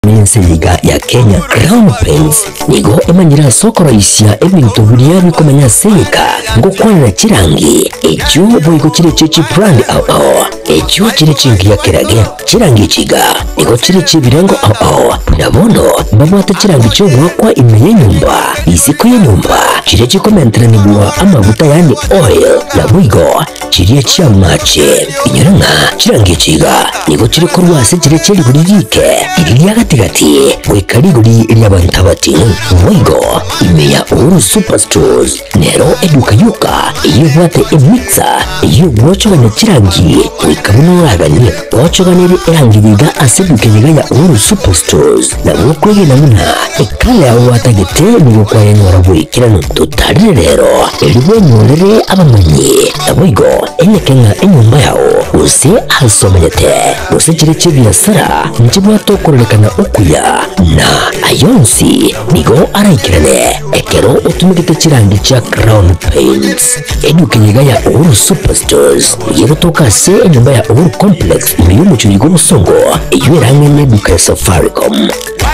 Ime y'ense eye iga ya Kenya, Crown Paints nigo emanyire ase okoroisia ebinto biria bikomenya ase egeka ngokwanera chirangi echio boigo chire echie chibrand ao ao echio chire chingiya kerage. Chirangi echi iga nigo chire chi'ebirengo ao ao buna bono mbabwate chirangi chi'ogoakwa ime y'enyomba, isiko y'enyomba, chiria chikomenteranigwa amaguta yaani oil, naboigo Chiria chi'amache. Inyora ng'a chirangi echi iga nigo chire korwa ase chiria chie rigori riike, riria ria gati-gati, goika rigori ri'abanto abating'u. Boigo, ime ya Uhuru Superstores nero eduka yoka eyio ebwate emixer eyio egwochogania chirangi goika buna oraganie. Gwochoganirie erangi iga ase eduka eye iga ya Uhuru Superstores, nabo okwegena buna ekala yao gwatagete nigo kwayenyora boikeranu. Totarire rero, erio bwenyorere abamanyi, naboigo enyeke ng'a enyomba yao, gose aase omenyete, gose chiria chi'ebiasara nchibwate okororekana okuya, na ay'onsi nigo araikerane ekero otumegete chirangi chia Crown Paints. Eduka eye iga ya Uhuru Superstores nigo egotoka ase enyomba ya Uhuru Complex ime y'omochie oyo bw'obosongo, eyio ere ang'e neduka ya Safaricom.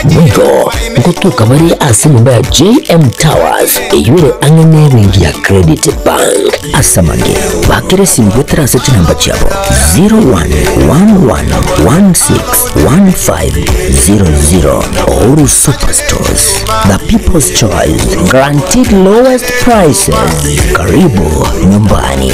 Boigo ngotoka bare ase enyomba ya JM Towers eyio ere ang'e nebenki ya Credit Bank. Ase amange, bakera esimi goetera ase chinamba chiabo 0111161500. Uhuru Superstores, the people's choice, guaranteed lowest prices. Karibu nyumbani.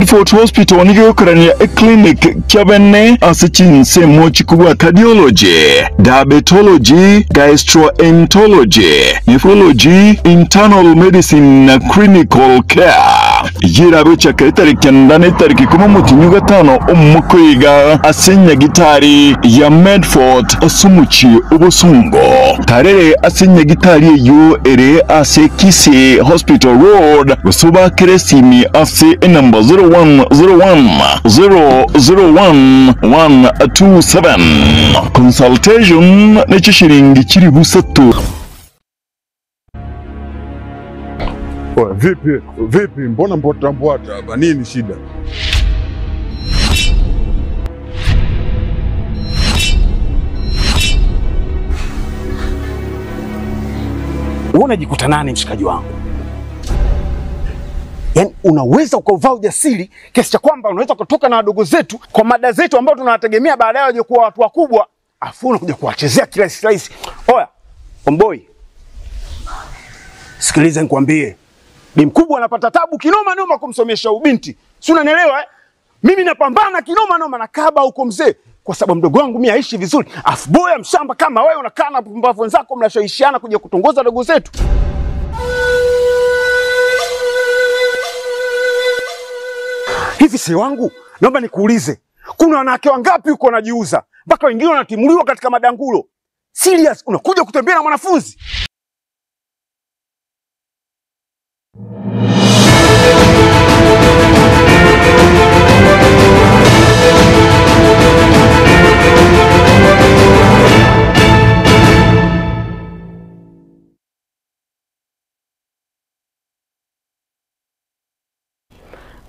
Fort Hospital nigo egokorania eclinic kiabene ase chinsemo chikobua cardiology, diabetology, gastroenterology, nephrology, internal medicine na clinical care. Eyio erabe gochaka etariki kenda na etariki ikomi omotienyi o gatano omwaka oyo iga ase enyagitari ya Medfort ase omochie o Bosongo. Tarere ase enyagitari eyio ere ase Kisii Hospital Road gose obakere esimi ase enamba 0101 001 127. Consultation ne chishilingi chilifu isato. Oya, vipi vipi, mbona mbwata mbwata hapa, nini shida? Wewe unajikuta nani mshikaji wangu? Yaani unaweza ukauvaa ujasiri kiasi cha kwamba unaweza kutoka na wadogo zetu kwa mada zetu ambao tunawategemea baadaye waje kuwa watu wakubwa, afu unakuja kuwachezea kirahisi rahisi. Oya, omboi, sikiliza nikwambie, bi mkubwa anapata tabu kinoma noma kumsomesha ubinti, si unanielewa eh? Mimi napambana kinoma noma na kaba huko mzee, kwa sababu mdogo wangu mimi aishi vizuri, afu boya mshamba kama wewe unakaa na pumbavu wenzako mnashawishiana kuja kutongoza dogo zetu. Hivi si wangu, naomba nikuulize, kuna wanawake wangapi huko wanajiuza mpaka wengine wanatimuliwa katika madangulo? Serious, unakuja kutembea na mwanafunzi?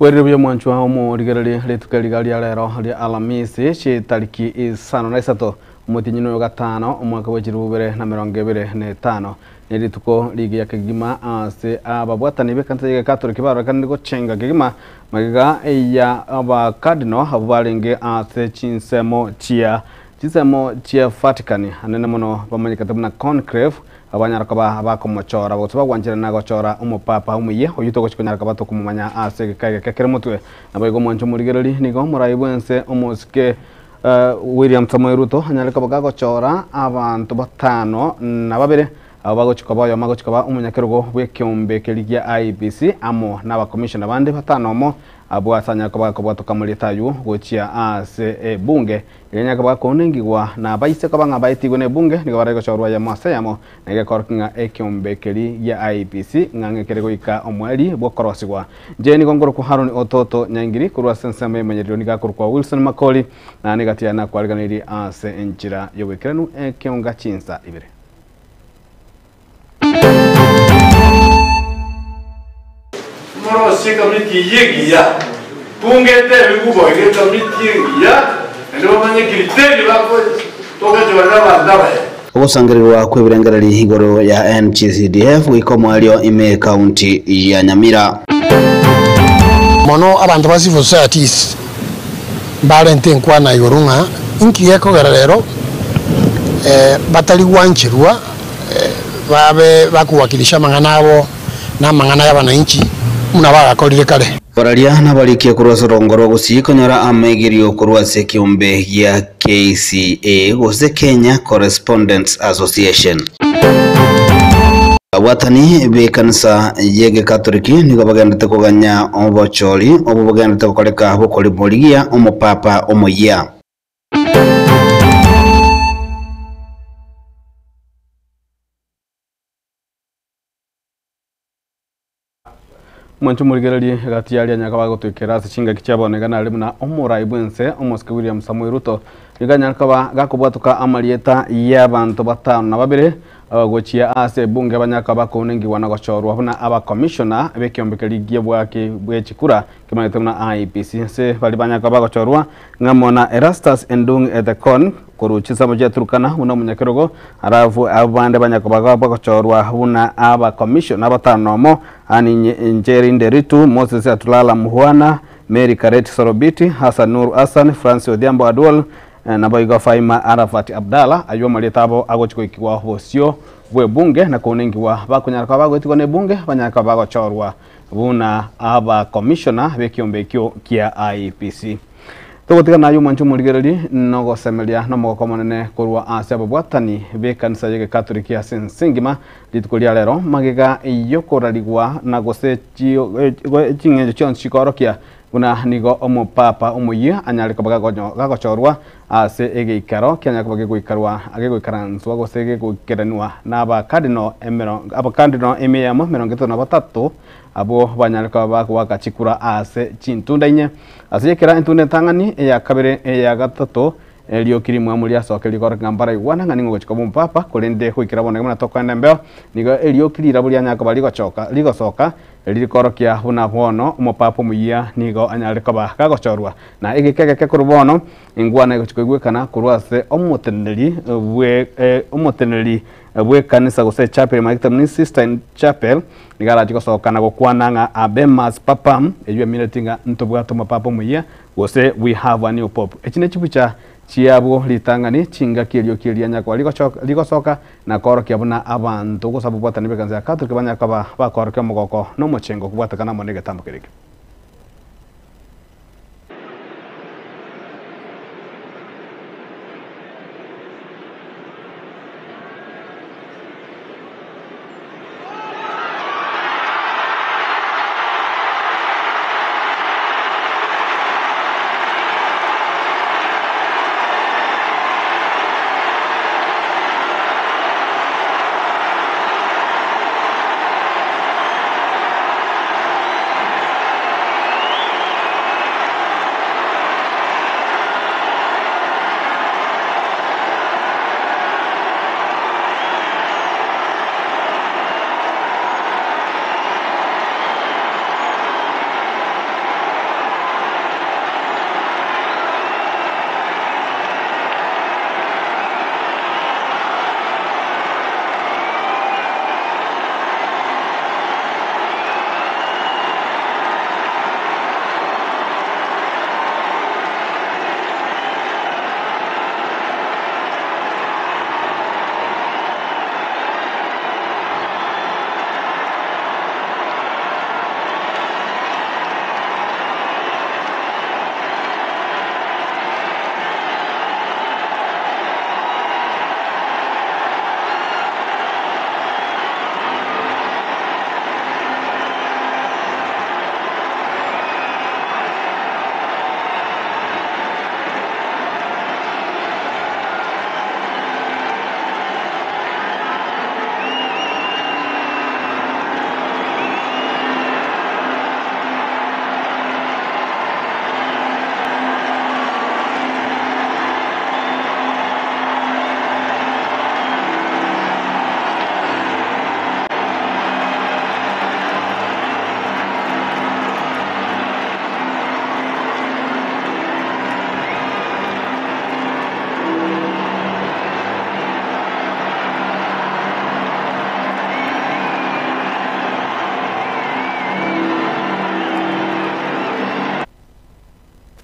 Bwerire buya omwanchwa omorigereria rituko eriga ria rero ria Alamisi chitariki isano na isato omotienyi oyo gatano omwaka bwe chilifu bibere na emerongo ebere na etano. Nerituko rigiya kegima ase ababwatani b'ekanisa ya Katoliki barorekanire gochenga kegima magega ya abakardinal abwo barenge ase chinsemo chia chinsemo chia Vatican anene mono bamanyekete buna Conclave abanyara koba bakomochora gose bagwancherana gochora omopapa omuya oyio togochi konyara koba tokomomanya ase egeka egeke kere motwe. Naboigo omwancho omorigereri nigo omorai bwense omosike William Samoei Ruto anyare koba gagochora abanto batano na babere abwo bagochi koba oyomo agochi koba omonyakerogo bw'ekeombe keria gia IEBC amo na abakomishona bande batano omo Abwo ase anyare koba gakobwatoka amarieta ayio gochia ase ebunge, erio anyare koba gakoonengigwa na abaise koba ng'a baetigwe nebunge, nigo bare gochorwa eyemo ase eyemo, na egekorokia ng'a ekeombe keria gia IEBC ng'a ng'e kere goika omoerio bw'okorosigwa. Inche nigo nkorokwa Haron Ototo Nyaingiri, korwa ase ensemo y'emenyererio nigo akorokwa Wilson Makori, na negati yaye nakwariganirie ase enchera y'oboikeranu ekeonga chinsa ibere. Torosie ekamiti eyio engiya. Bunge etebiwe boigo ekamiti engiya, naende bamanye criteria togochorera abanto abaya. Ogosangererwa kw'ebirengererio igoro ya NGCDF goika omoerio ime ekaunti ya Nyamira. Mono abanto ba civil societies mbarente enkwana igoro ng'a inki gekogera rero batari gwancherwa babe bakowakilisha amang'ana abo na amang'ana y'abananchi buna bagakorire kare. Bararia nabarikie korwa ase orongo rwa Gusii konyora amaigerio korwa ase ekeombe gia KCA gose Kenya Correspondents Association. Abwatani b'ekanisa y'Egekatoliki nigo bagenderete koganya obochori obwo bogenderete gokoreka bokorimorigia omopapa omoyia. Mwanche morigererie egati yaria nyaka bagotwekera ase chingaki chia bono iga nare buna omorai bwense omosike William Samoei Ruto nigo anyare koba gakobwatoka amarieta y'abanto batano na babere abagochia ase ebunge banyare koba bakounengiwa na gochorwa buna abacommissioner b'ekiombe keria gia bwaki bwe chikura kemanyete buna IEBC ase baria banyare koba bagochorwa ng'amo na Erastus Endung Ethekon korwa chisamo chia Turkana buna omonyakerogo alafu abande banyare koba bagochorwa buna abacommissioner abatano nomo Anne Njeri Nderitu, Moses Atulala Muhwana, Mary Kareti Sorobiti, Hassan Nur Hassan, Francis Odhiambo Aduol, naboigo Faima Arafat Abdalla, aywo amarieta abo agochi goikigwa bosio bwe bunge na kounengiwa bakonyara koba bagoetigwa na ebunge banyara koba bagochorwa buna abacommissioner b'ekiombe ekio kia IEBC. Togotiga naye omwancho omorigereri nogosemeria nomogoko omonene korwa ase ababwatani b'ekanisa y'egekatoliki ase ense engima rituko ria rero magega yokorarigwa na gose ching'encho chionsi chikorokia buna nigo omopapa omoyia anyare koba gagochorwa ase egeikaro kianyare koba gegoikarwa gegoikaranswa gose gegoikeranwa na abakardinal abakardinal emeyamo 33 abo banyare koba bagoaka chikura ase chintunda inye ase ekera entunda entang'ani eya kabere eya gatato erioki rimwamu riasoka rikoroka ng'a mbaraigwana ng'a nigo gochika omopapa korende goikera bono buna tokoenda embeo nigo erioki rirabo rianyare koba rigochoka rigosoka ririkorokia buna bono omopapa omuya nigo anyare koba gagochorwa na egeke egeke korwa bono engwana egochia koigwekana korwa ase omoteneneri bwe omoteneneri bw'ekanisa gose echapel maete buna Sistine Chapel nigo arache gosoka na gokwana ng'a Habemus Papam eywo emineti ng'a ntobwate omopapa omuya gose we have a new pope. Echi nechibucha chiabwo ritang'ani chingaki erioki eria nyakwa rigochoka rigosoka na koorokia buna abanto gose ababwatani b'ekanisa ya Catholic banyare koba bakorokia omogoko na omochengo kobwatekana amo na egetambo keria ekio.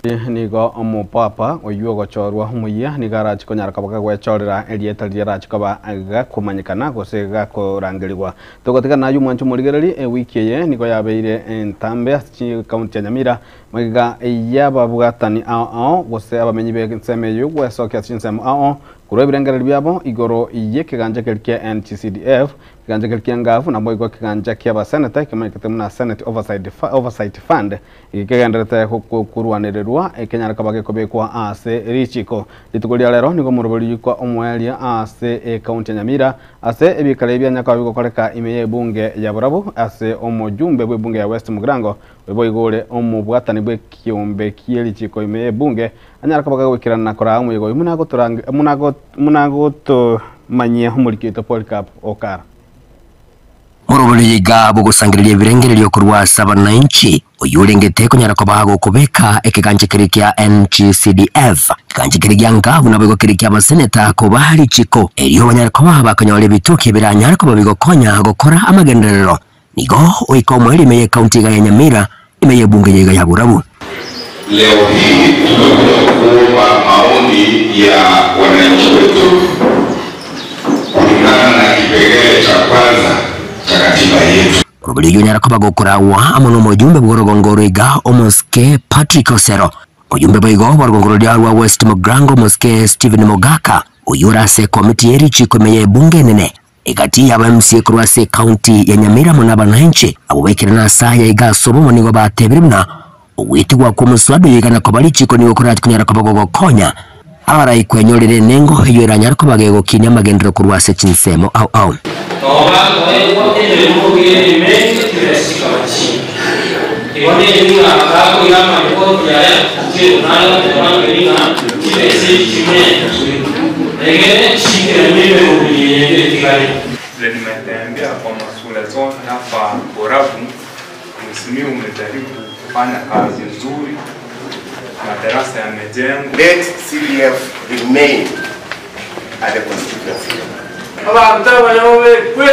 Nigo omopapa oyio ogochorwa omoyia nigo arache konyara koba gagwechorera erieta riria arache koba gakomanyekana gose gakorangerigwa. Togotigana nayio omwancho omorigereri, ewiki eye nigo yabeire entambe ase chikaunti ya Nyamira magega y'ababwatani ao ao gose abamenyi b'ensemo eyio gwesokia ase chinsemo ao ao korwa ebirengererio biabo igoro y'ekegancha keria kia NGCDF Ekegancha keria kia Ngavu naboigo ekegancha ki'abaseneta ekemanyekete buna Senate Oversight Fund, eke kegendererete korwanererwa ekenyare koba gekobekwa ase richiko. Rituko ria rero nigo omoroberi kwa omoerio ase ekaunti ya Nyamira ase ebikaro ebi bianya koba bigokoreka ime y'ebunge ya Borabu ase omojumbe bw'ebunge ya West Mugirango oyo boigo ore omobwatani bw'ekiombe ki'erichiko ime y'ebunge anyare koba kagoikerana na koraa omoyega oyio buna agotomanyia omoriki oito Polycarp Okara. Morobori iga bogosangereria ebirengererio korwa ase abananchi, oyio orengete konyara koba gokobeka ekegancha keria kia NGCDF, ekegancha keria gia Ngabu naboigo keria kia abaseneta koba richiko, erio banyare koba bakonyora ebitoki ebiranyare koba bigokonya gokora amagenderero. Nigo oika omoerio ime y'ecounty iga ya Nyamira, ime y'ebunge ya iga ya Borabu. Leo hii tumekuja kuomba maoni ya wananchi wetu kulingana na kipengele cha kwanza cha katiba yetu. Orobori oyio onyara koba gokoragwa amo nomojumbe bw'orogongo oro iga omosike Patrick Osero, Mojumbe boigo bw'orogongo roria rwa West Mugirango omosike Stephen Mogaka, oyio ore ase ekomiti ye richiko ime y'ebunge enene. Egati y'aba MCA korwa ase ecounty ya Nyamira amo nabananchi abwo baikire ase aya iga ase obomo nigo batebire buna ogwetigwa kw'omoswada oyo iga na koba richiko nigo korachie konyara koba gogokonya abarai kwenyorera enengo eyio eranyare koba gegokinia amagenderero korwa ase chinsemo ao ao. Nabo bakoegwa emeremo y'emenge chibesa chikaba chinke. Igo neri ng'a bakoira amaripoti aya inche nare goteba ng'eri ng'a chibesa echi chimentwe, egere chiikeranie emeroberi eye ende etigare. Vile nimetembea kwa mashule zote hapa Borabu, mheshimiwa umejaribu kufanya kazi nzuri, madarasa yamejengwa. Let CDF remain at the constituency level. Abanto abayamo bekwe,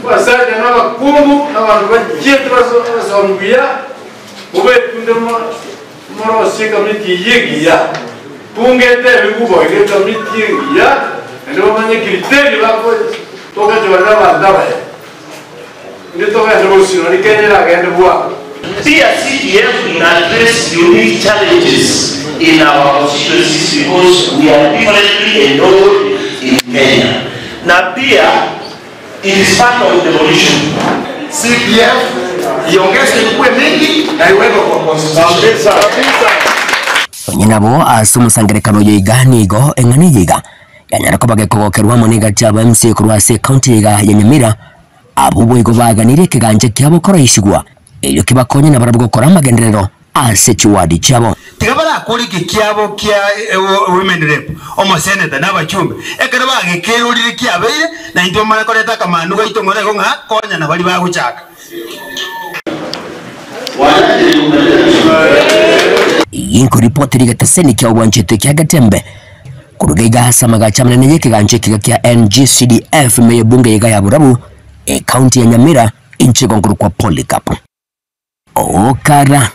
abasacha na abakungu, na abanto bachiete basomie buya, mobekunde morosie ekamiti eyio egiya. Bungete ebigubo iga ekamiti engiya, naende bamanye criteria togochorera abanto abaya. Inde togende bosio, nari Kenya eragende bwango. Pia CDF ina address unique challenges in our constituencies because we are differently endowed in Kenya. Na pia it is part of devolution. CDF iongezwe ikuwe mingi na iwekwe kwa constitution. Onye nabo ase omosangerekano oyo iga nigo eng'ana eye iga yanyara koba gekogokerwa amo negati aba MCA korwa ase ecounty iga ya Nyamira abwo boigo baganirie ekegancha kiabo koroisigwa erio kebakonye nabarabwo gokora amagenderero ase chiwadi chiabo. Tiga barakore eke kiabo kia women rep, omoseneta na abachumbe, ekero bagekerorire kiabeire, na intwe bamare koreta akamanu gaito ng'ora igo ng'a konya nabaria bagochaka. Eyio nkoripoti rigeteseni kia obwanchete kia Getembe koruga iga ase amagacho amanene y'ekegancha ekiga kia NGCDF ime y'ebunge iga ya Borabu, ecounty ya Nyamira, inche igo nkorokwa Polycarp Okara.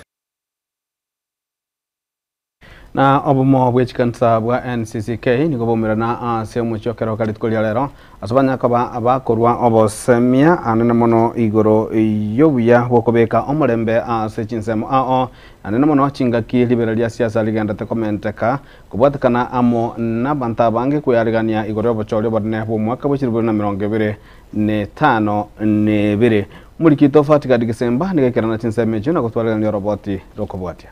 Na obomo bwe chikanisa bwa NCCK nigo baumerana ase omochie o Keroka rituko ria rero ase banyare koba bakorwa obosemia anene mono igoro y'obuya bw'okobeka omorembe ase chinsemo ao anene mono chingaki ribera ria siasa rigenderete komenteka kobwatekana amo nabanto abange kwearigania igoro y'obochori obonene bw'omwaka bwe chilifu bibere na emerongo ebere na etano na ebere. Omoriki oito Fatigadi Gesemba nigo aikerana chinsemo echio na gotwarigania oroboti rokobwatia.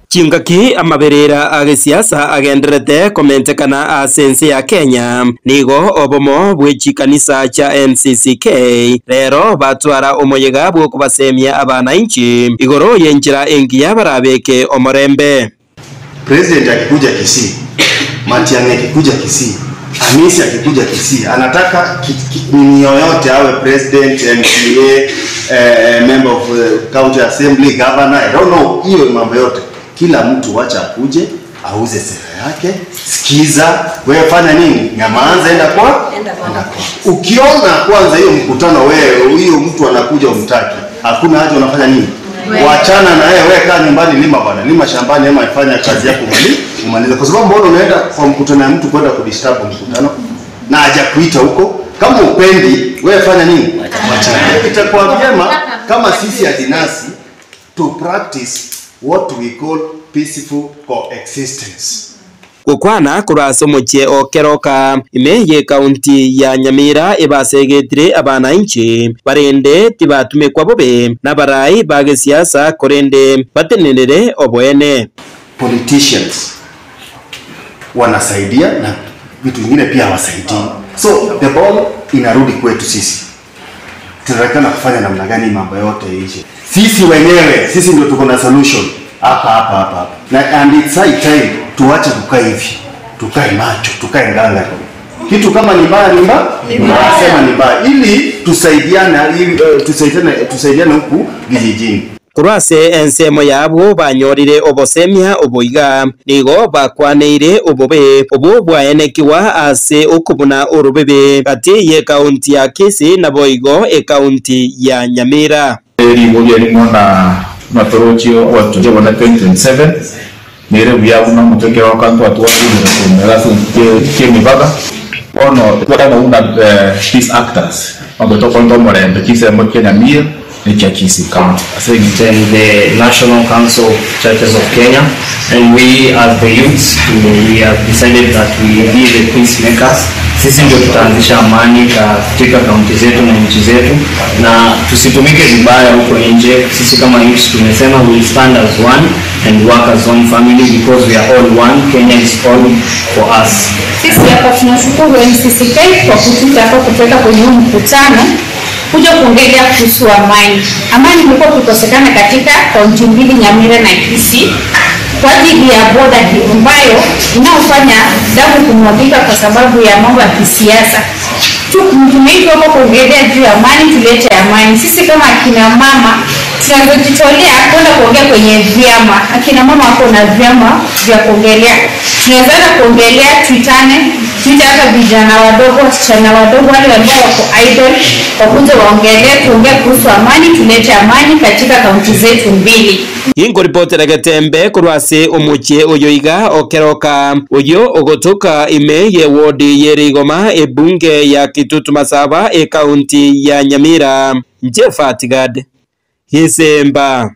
Chingaki amaberera a gesiasa agendererete komentekana ase ense ya Kenya, nigo obomo bwe chikanisa chia NCCK rero batwara omoyega bw'okobasemia abanainchi igoro y'enchera engiya barabeke omorembe. President akikuja Kisii, Matiang'i akikuja Kisii, Amisi akikuja Kisii, anataka nini yoyote awe president, MCA, member of county assembly, governor, I don't know, hiyo mambo yote. Kila mtu wacha akuje, auze sera yake, sikiza, wewe fanya nini? Nyamaza, enda kwa? Enda kwa. Ukiona kwanza hiyo mkutano wewe, huyo mtu anakuja umtaki, hakuna haja unafanya nini? Wachana na yeye, wewe kaa nyumbani, lima bwana, lima shambani ama fanya kazi yako mali umalize, kwa sababu mbona unaenda kwa mkutano ya mtu kwenda kudisturb mkutano na hajakuita huko? Kama upendi wewe fanya nini? Wachana. Itakuwa vyema kama sisi adinasi to practice what we call peaceful coexistence. Gokwana korwa ase omochie o Keroka, ime y'ekaunti ya Nyamira ebasegetire abananchi barende tibatumekwa bobe nabarai ba gesiasa korende batenenere oboene. Politicians wanasaidia na vitu vingine pia hawasaidii, so the ball inarudi kwetu sisi. Tunatakikana kufanya namna gani mambo yote iishe? Sisi wenyewe, sisi ndio tuko na solution hapa hapa hapa hapa, na and it's high time tuache kukaa hivi, tukae macho, tukae nganga. Kitu kama ni mbaya ni mbaya, sema ni mbaya, ili tusaidiane, ili tusaidiane, tusaidiane huku vijijini. Korwa ase ensemo yabo banyorire obosemia oboiga nigo bakwaneire obobe obo bwaenekiwa ase okobuna orobebe gati ye ekaunti ya Kisii naboigo ekaunti ya Nyamira. Eribo erimo na matorochio abatungi bona 2027 nere buya buna omotwe ekero akanto atwarire kumera kemibaga bono twatanga buna peace actors ogotokonta omorembe chisemo kia Nyamira nekia Kisii County ase Then the National Council of Churches of Kenya, and we as the youths, we have decided that we be the peacemakers. Sisi ndio tutaanzisha amani katika kaunti zetu na nchi zetu, na tusitumike vibaya huko nje. Sisi kama youths tumesema we stand as one and work as one family because we are all one. Kenya is all for us. Sisi hapa tunashukuru NCCK kwa kutuita hapa kutuweka kwenye huu mkutano kuja kuongelea kuhusu amani. Amani imekuwa ikikosekana katika kaunti mbili, Nyamira na Kisii, kwa ajili ya boda ambayo inayofanya damu kumwagika kwa sababu ya mambo ya kisiasa. Tumeitwa hapa kuongelea juu ya amani, tulete amani. Sisi kama akina mama tunazojitolea kwenda kuongea kwenye vyama, akina mama wako na vyama vya kuongelea, tunaweza kuongelea, tuitane, tuite hata vijana wadogo, wasichana wadogo, wale ambao wako idle, wakuja waongelee, tuongee kuhusu amani, tulete amani katika kaunti zetu mbili. Ingoripotera Getembe korwa ase omochie oyo iga okeroka oyo ogotoka ime ye wodi ye Rigoma ebunge ya Kitutu Masaba ekaunti ya Nyamira Jeff Atigad Gisemba.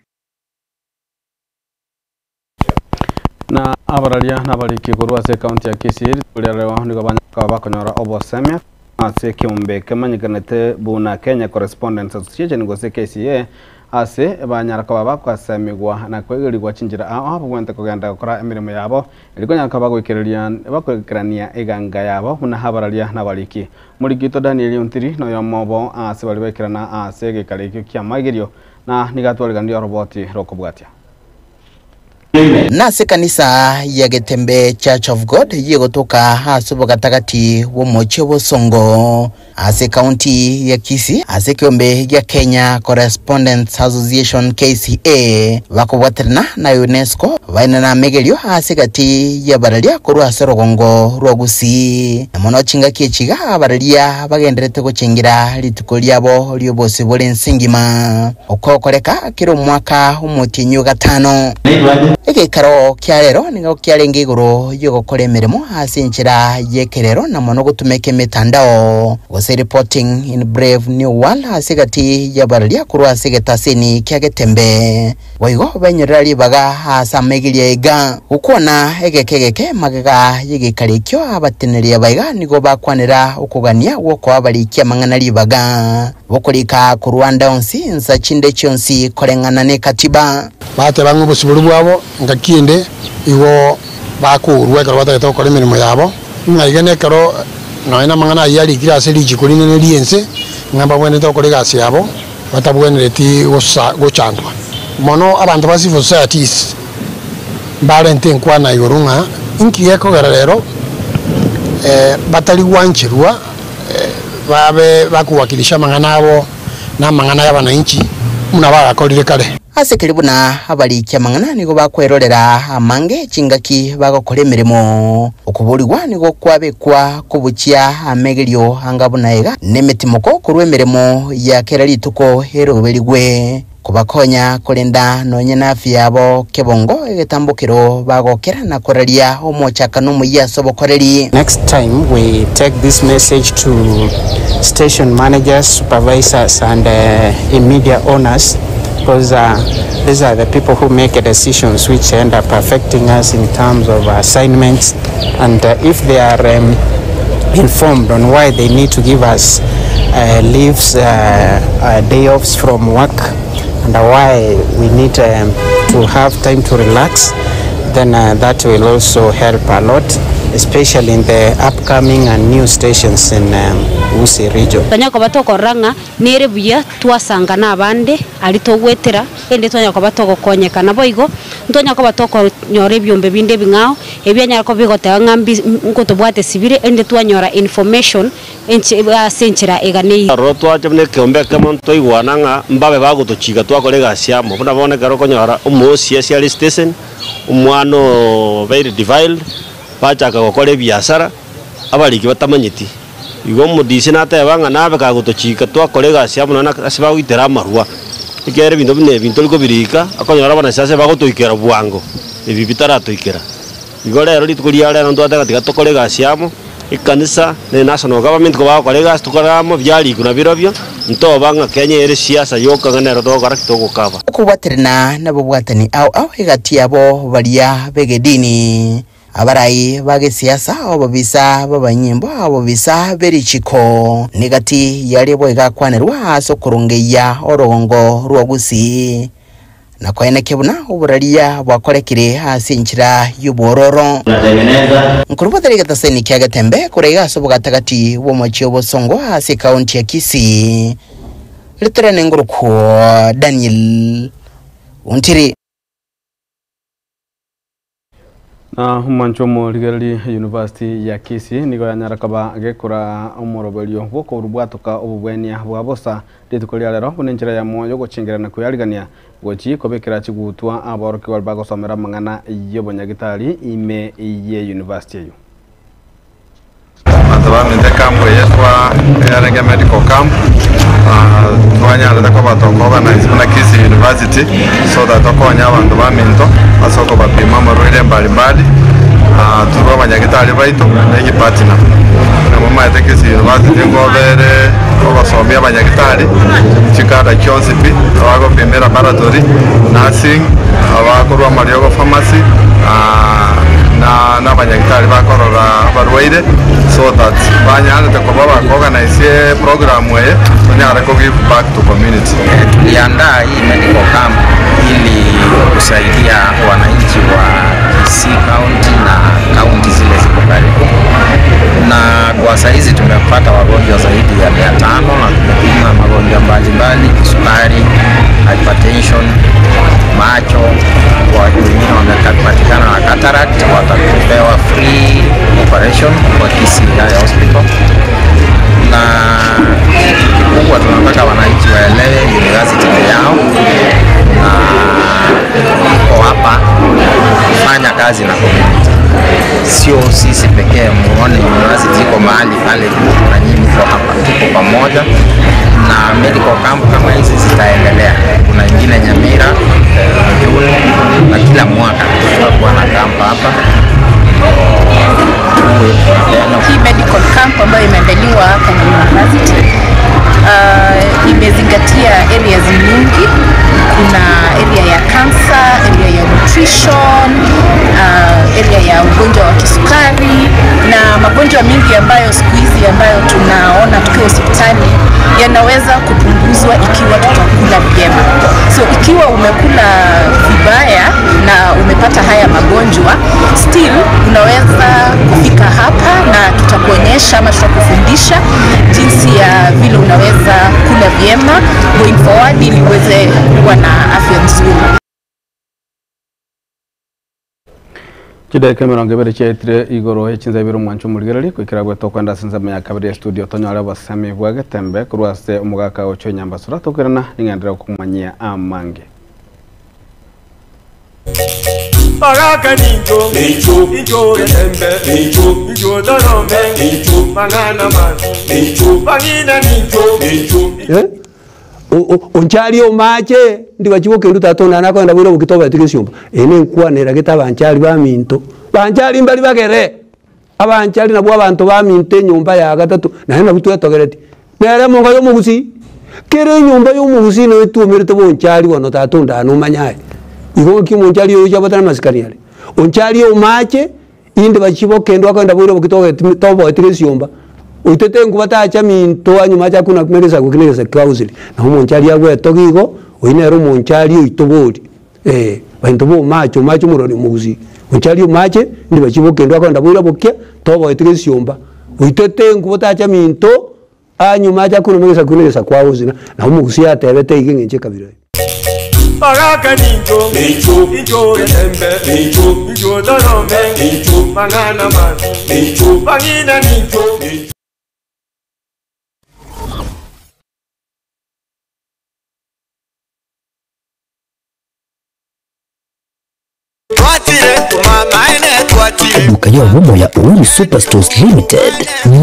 Na abararia nabariki korwa ase ekaunti ya Kisii kuria rero nigo banyaka bakonyora obosemia ase ekiombe kemanyekanete buna Kenya Correspondents Association gose KCA ase banyara koba bakwasemigwa na kwegerigwa chinchera ao babwente kogenda gokora emirimo yabo erikonyara koba bagoikereria bakoikerania eganga yabo buna abararia nabariki morigito Daniel Ontiri noyo mobo ase bari baikerana ase egekaro ekio kia maigerio na nigatwariganirie oroboti rokobwatia. Nase kanisa ya Getembe Church of God yegotoka ase bogatagati bw'omochie bosongo ase kaunti ya Kisii ase kiombe gia Kenya Correspondents Association KCA bakobwaterana na UNESCO bainana megerio ase gati ya bararia korwa ase rogongo rwa Gusii na mono chingaki echiga abararia bagenderete gochengira rituko riabo riobose bore ensengima okokoreka kero omwaka omotinyu gatano egekaro kia rero nigo kiarenge igoro yogokora emirimo ase enchera ya ekerero na mono gotumeka emitandao gose reporting in brave new world ase gati ya bararia korwa ase egetaseni kia getembe boigo benyorera ribaga ase amaigeria iga gokwana egeke egeke magega yegekaro ekio abateneria baiga nigo bakwanera okogania gwokoa abarikia amang'ana ribaga bokorika korwa onsi nsa chinde chionsi koreng'ana na ekatiba. Bateba ng'a obosibori bwabo ngakinde igo bakourwa ekero batagete gokora emirimo yabo ng'a iga na ekero nonya na amang'ana aywo arikire ase richiko rinene ria ense ng'a mbabwenerete gokora egasi yabo batabwenereti gosa gochandwa. Mono abanto ba civil societies mbarente enkwana igoro ng'a inki gekogera rero batari gwancherwa babe bakowakilisha amang'ana abo na amang'ana ya abananchi buna bagakorire kare. Ase keri buna abarikia amang'ana nigo bakwerorera amange chingaki bagokora emirimo okoborigwa nigo kwabekwa kobuchia amegerio anga buna iga na emetimoko korwa emirimo ya kera rituko eroberigwe. Kobakonya korenda nonye nafia yabo kebongo egetambokero bagokera na koraria omochakano omoyia ase obokoreri. Next time we take this message to station managers, supervisors and media owners because these are the people who make decisions which end up affecting us in terms of assignments and if they are informed on why they need to give us leaves, day offs from work and why we need to have time to relax, then that will also help a lot, especially in the upcoming and new stations in Gusii region. Twanya koba tokorora ng'a nere buya twasanga na abande aria togwetera, ende twanya koba togokonyeka. Nabo igo, ntwanya koba tokonyora ebiombe binde ebing'ao, ebianyara koba bigoteba ng'a mbi nkotobwate sibire, ende twanyora information enche ase enchera eganeire. Aroro twacha buna ekeombe ekemo ntoigwana ng'a mbabe bagotochiga twakora egasi amo. Buna bono ekero okonyora omoosi ase are station, omwana obeire defiled, bachaka gokora ebiasara, abariki batamanyeti. Igo omodisi nateba ng'a nabe kagotochika twakora egasi amo nonya ase bagoitera amarwa, ekiagera ebinto buna ebi ntori kobirika, okonyora abanasiasa bagotoikera bwango, ebi bitaratoikera. Igo rero rituko ria rero ntwateba tiga tokore egasi amo, ekanisa na enational government kobagokora egasi tokore amo, biarikwa nabirobio, ntoba ng'a Kenya ere siasa yoka ng'a nero togokora ki? Togokaba. Okobwaterana nabobwatani ao ao egati yabo baria b'egedini, abarai ba gesiasa, ababisa b'abanyimbo, ababisa be richiko, negati yaria boigo akwanerwa ase okorongeyia orogongo rwa Gusii, na koenekia buna oboraria bwakorekire ase enchera y'obwororo. Nkorwa batari egetaseni kia Getembe korwa iga ase obogatagati bw'omochie o Bosongo ase ekaunti ya Kisii, ritorane ngorokwo Daniel Ontiri. Na omwancho omorigereria University ya Kisii nigo yanyara koba gekora omoroberio bw'okorubwatoka obobwenia bwa bosa rituko ria rero buna enchera ya moyo gochingera na kweyarigania gochi kobekera chigutwa aborokigwa baria bagosomera amang'ana y'obonyagitari ime ye university eyio. Abanto baminto ecamp eye twa yarenge medical camp twanyarete koba toko organize buna Kisii University so that tokonye abanto baminto ase okobapima amarwaire mbali mbali through abanyagitari baito na egipartner. Buna momaete Kisii University nkobere ogosomia abanyagitari chikada chionsi pi, abagopima elaboratory, nursing, abakorwa amariogo pharmacy na nabanyagitari bakorora abarwaire so that banyarete koba bakoorganize program eye tonyare ko give back to community. Tuliandaa hii medical camp ili kusaidia wananchi wa Kisii County na kaunti zile ziko karibu, na kwa saizi tumepata wagonjwa zaidi ya 500 na tumepima magonjwa mbalimbali, kisukari, hypertension, macho, watu wengine wamepatikana na cataract, watapewa free operation kwa Kisii Eye Hospital. Na kikubwa tunataka wananchi waelewe university ni yao na iko hapa kufanya kazi na community, sio sisi pekee muone university iko mahali pale tu na nyinyi mko hapa, tuko pamoja. Na medical camp kama hizi zitaendelea, kuna ingine Nyamira Juni, na kila mwaka tutakuwa na camp hapa. Hii medical camp ambayo imeandaliwa hapa na university imezingatia areas nyingi. Kuna area ya cancer, area ya nutrition, area ya ugonjwa wa kisukari na magonjwa mengi ambayo siku hizi ambayo tunaona tukiwa hospitali yanaweza kupunguzwa ikiwa tutakula vyema. So ikiwa umekula vibaya na umepata haya magonjwa, still unaweza kufika hapa na tutakuonyesha ama tutakufundisha jinsi ya vile unaweza kula vyema going forward ili uweze kuwa na afya nzuri. Chidaika emerongo ebere chiaetire igoro echinsa ibere omwancho omorigereria goikera gweta okwenda ase ensemo ya kabere ya studio tonyore obosemi bwa getembe korwa ase omogaka ocho enyambasura tokerana ning'endere okomanyia amange. Baraka ninjo, ninjo, ninjo getembe, ninjo, ninjo dorome, ninjo, manana man, ninjo, bagina ninjo, ninjo. Onchari omache, ndibachi bokendu tata one nakogenda boira oboki tobaeti gesiomba. Eye nenkwana eragete abanchari baminto, banchari mbari bagere, abanchari nabwo abanto baminto enyomba ya gatato, naende nabwo twetogereti. Nere emonga ya omogusii, kera enyomba ya omogusii noyo etwomerete bonchari bono tata onde aa nomanye aye. Igo ng'aki omonchari oyo ocha abwate namasikani are. Onchari omache. Inde bachie bokendwa akogenda boira oboki togeti toboeti gesiomba, oitete enkuba tacha minto anyuma acha kuna kumenya egesaku eki na egesaku kiagusire. Nabo omonchari agwetogia igo, oyio nere omonchari oito bori eh, bainto ba omache, omache omorwani omogusii. Onchari omache, inde bachie bokendwa akogenda boira bokia, toboeti gesiomba, oitete enkuba tacha minto, anyuma acha kuna menya egesaku eki na egesaku agusire. Nabo omogusii atebete iga eng'encho ekabira eye. Baraka ninjo, injo getembe, injo dorome, mang'ana mabi, bang'ina ninjo. Eduka y'obomo ya Uhuru Superstores Limited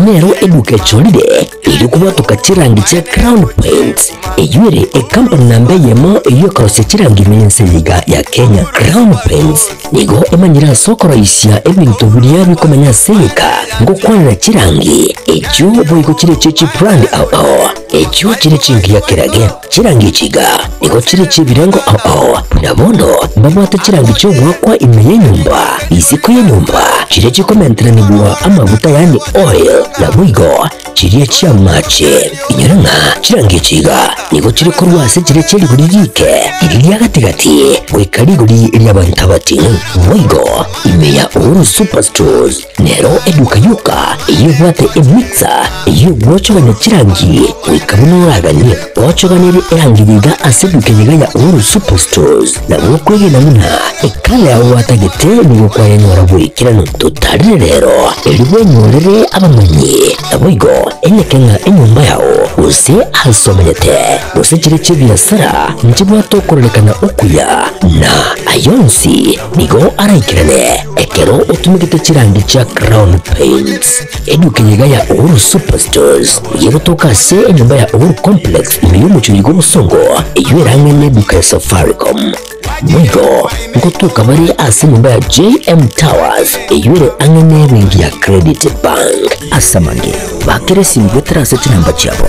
nero eduka echorire eri kobwatoka chirangi chia Crown Paints eywo ere ecompany namba eyemo eywo ekorosia chirangi ime y'ense eye iga ya Kenya. Crown Paints nigo emanyire ase okoroisia ebinto biria bikomenya ase egeka ngokwanera chirangi echio boigo chire echio chibrand ao ao echio chire chingiya kerage. Chirangi echi iga nigo chire chi'ebirengo ao ao, buna bono mbabwate chirangi chi'ogoakwa ime y'enyomba, isiko y'enyomba, chiria chikomenteranigwa amaguta yaani oil, naboigo chiria chi'amache. Inyora ng'a chirangi echi iga nigo chire korwa ase chiria chie rigori riike, riria ria gati-gati, goika rigori ri'abanto abating'u. Boigo ime ya Uhuru Superstores Nero eduka yoka eyio ebwate emixer eyio egwochogania chirangi goika buna oraganie. Ochoganerie erangi iga ase eduka eye iga ya Uhuru Superstores nabo okwegena buna ekala yao gwatagete nigo kwayenyora boikeranu. Totarire rero erio bwenyorere abamanyi naboigo enyeke ng'a enyomba yao gose ase omenyete gose chire chi'ebiasara nchibwate okororekana okuya na ayonsi nigo araikerane. Ekero otumegete chirangi chia Crown Paints, eduka eye iga ya Uhuru Superstores nigo egotoka ase enyomba ya Uhuru Complex ime y'omochie oyo bw'obosongo, eyio ere ang'e n'eduka ya Safaricom. Boigo ngotoka bare ase enyomba ya JM Towers eyio ere ang'e n'ebenki ya Credit Bank. Ase amange, bakera esimi goetera ase chinamba chiabo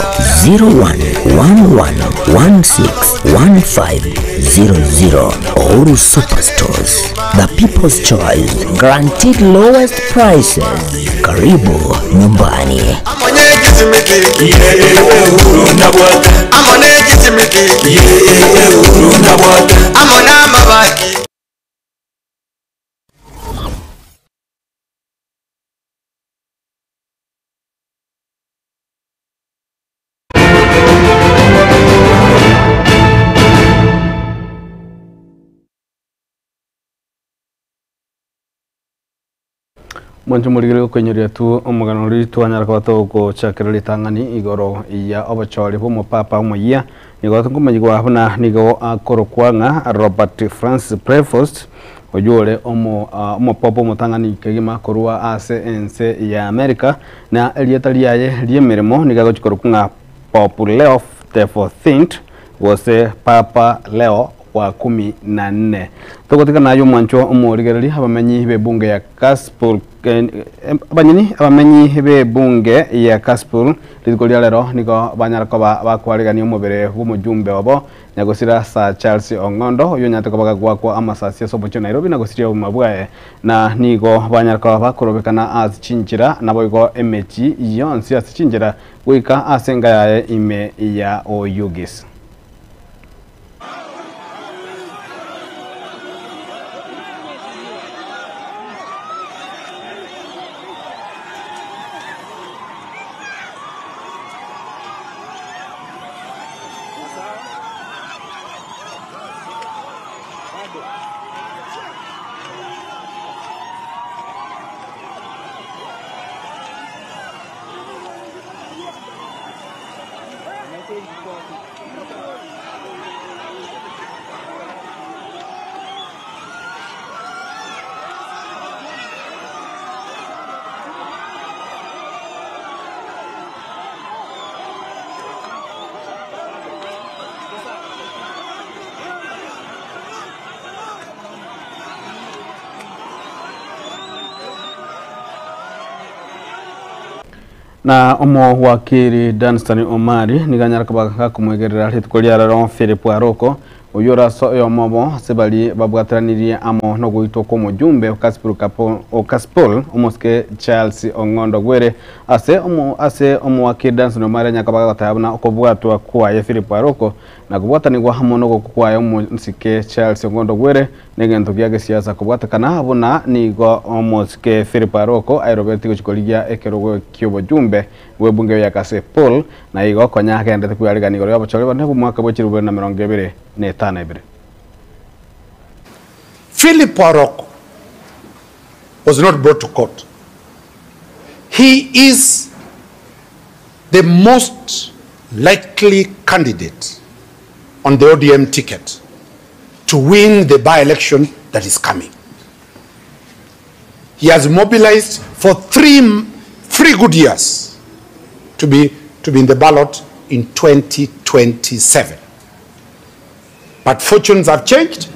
0111161500. Uhuru Superstores. The People's Choice, guaranteed lowest prices. Karibu nyumbani. Mwanche morigere gokoinyoria tu omogano oria twanyara koba togochakera ritang'ani igoro ya obochori bw'omopapa omoyia. Nigo tokomanyigwa buna nigo akorokwa ng'a Robert Francis Prevost, oyio ore omo omopopo omotang'ani kegima korwa ase ense ya America, na erieta riaye ri'emeremo nigo agochi korokwa ng'a Pope Leo the Fourteenth gose Papa Leo wa kumi na nne. Togotigana aye omwanchwa omorigereria abamenyi b'ebunge ya Kasipul abanyeni abamenyi b'ebunge ya Kasipul rituko ria rero nigo banyara koba bakwarigania omobere bw'omojumbe obo nyagosira Sir Charles Ong'ondo oyio onyarete koba gagwakwa amasasi ase omochie o Nairobi na gosiria obogima bwaye na nigo banyara koba bakorobekana ase chinchera naboigo emechi yonsi ase chinchera goika ase enka yaye ime ya Oyugis. Na omowakiri Danstan Omari nigo anyare koba gakomwegerera rituko ria rero Philip Aroko oywo ore ase oyomo obo ase baria babwateranirie amo nogoitwa kwa omojumbe o Kasipul Kapo o Kasipul omosike Charles Ong'ondo Gwere ase omo ase omowakiri Danstan Omari anyare koba gagoteba buna okobwatwa kwaye Philip Aroko na kobwatanigwa amo nogokwa kwaye omosike Charles Ong'ondo Gwere Negento gia gesiasa kobwatekana buna nigo omosike Philip Aroko airobetie gochia korigia ekerogo ki'obochumbe bw'ebunge ya Kasipul na igo konya agendete kwearigania igoro y'obochori bonene bw'omwaka bwe chilifu bibere na emerongo ebere na etano ebere. Philip Aroko was not brought to court. He is the most likely candidate on the ODM ticket to win the by-election that is coming. He has mobilized for three good years to be in the ballot in 2027. But fortunes have changed.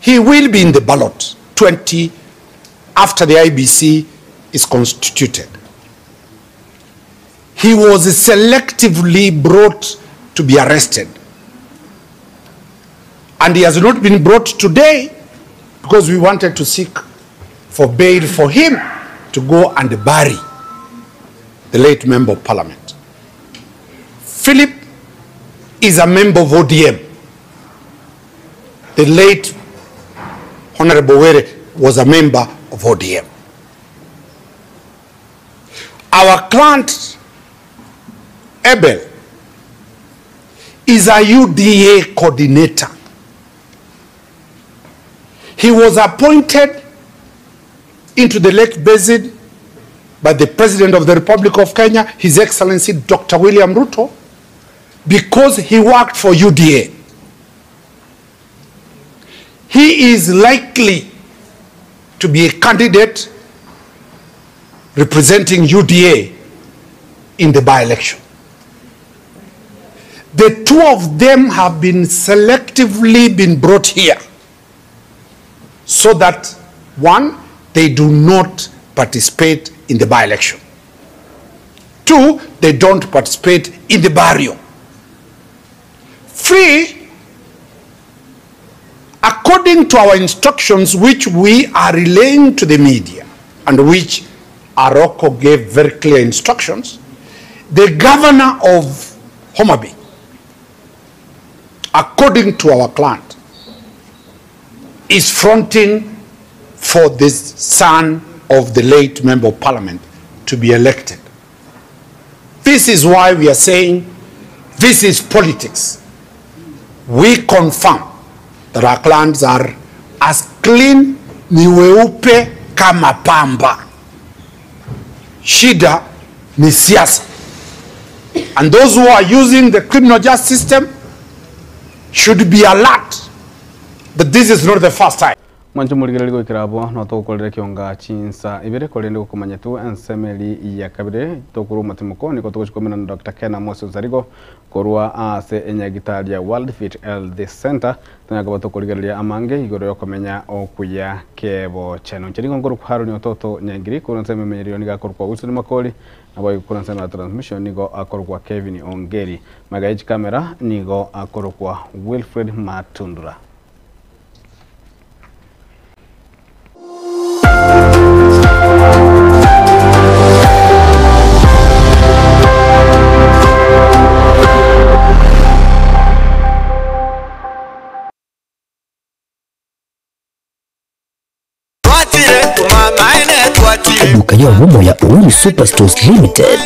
He will be in the ballot 20 after the IEBC is constituted. He was selectively brought to be arrested. And he has not been brought today because we wanted to seek for bail for him to go and bury the late member of parliament. Philip is a member of ODM. The late Honorable Were was a member of ODM. Our client, Abel, is a UDA coordinator. He was appointed into the Lake Basin by the President of the Republic of Kenya, His Excellency Dr. William Ruto, because he worked for UDA. He is likely to be a candidate representing UDA in the by-election. The two of them have been selectively been brought here so that, one, they do not participate in the by-election. Two, they don't participate in the burial. Three, according to our instructions, which we are relaying to the media and which Aroko gave very clear instructions, the governor of Homa Bay, according to our client, is fronting for the son of the late member of parliament to be elected. This is why we are saying this is politics. We confirm that our clients are as clean ni weupe kama pamba. Shida ni siasa. And those who are using the criminal justice system should be alert that this is not the first time. Mwancho murigereri goikera abo no togokorera kionga chinsa ibere korende gokomanya tu ensemeri ya kabere tokuru matimuko niko togochikomena na Dr. Ken Moses Ozarigo korwa ase enyagitari ya World Fit Health Center tonyaga tokorigereria amange igoro yokomenya okuya kebo cheno ncheri ngoro kuharo ni ototo nyangiri korwa nseme menyerero niga korwa Wilson Makori nabo korwa nseme ya transmission nigo akorwa Kevin Ongeri magaich camera nigo akorwa Wilfred Matundura. Eduka y'obumo ya Uhuru Superstores Limited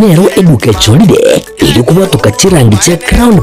nero eduka echolile iri kubwatuka chirangi cha Crown